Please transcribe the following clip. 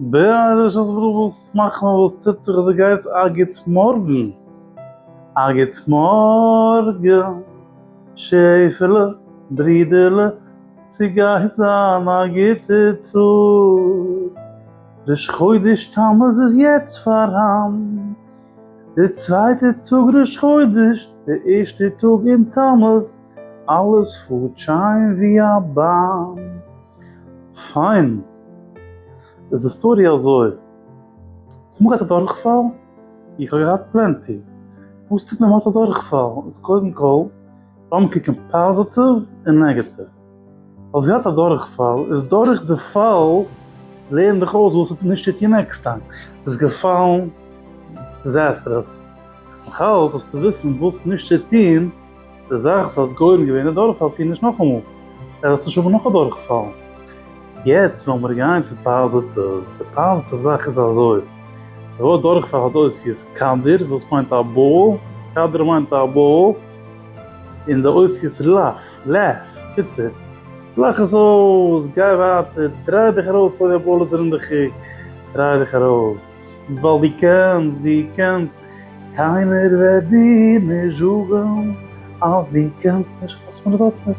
בעזרת וואס מאכט מען וואס טוט זיך אזוי גייטס א גוט מארגן א גוט מארגן שעפעלע ברידערלע ס'גייט זיין א גוטע טאג ראש חודש תמוז איז יעצט פארהאן די צווייטע טאג ראש חודש די ערשטע טאג אין תמוז אלעס פארט שיין ווי א באן. פיין. איז די story אזוי. האסט אמאל געהאט א דורכפאל? איך האב געהאט plenty. וואס טוט מען ווען מ'האט א דורכפאל? איז קודם כל לאמיר קוקן פאזיטיוו און נעגאטיוו. האסט געהאט א דורכפאל, איז דורך די פאל לערן דיך אויס וואס נישט צו טון next time. ביסט געפאלן, disastrous. נאכאלץ זאלסטו וויסן וואס נישט צו טון. די זאך וואס האט גורם געווען די דורכפאל טו נישט נאכאמאל, ער זאלסט נישט האבן נאך א דורכפאל. יעצט וועלן מיר גיין צו פאזיטיוו, די פאזיטיוו זאך איז אזוי, די ווארט דורכפאל האט אותיות כדור וואס מיינט א ball, כדור מיינט א ball, און די אותיות laugh, laugh, קיצור, לאך עס אויס, גיי ווייטער, דריי דיך ארויס אויב א ball איז רינדעכיג, דריי דיך ארויס, ווייל דו קענסט, דו קענסט. קיינער וועט דיר נישט זאגן אז דו קענסט נישט, וואס מיר זאלסט מיר.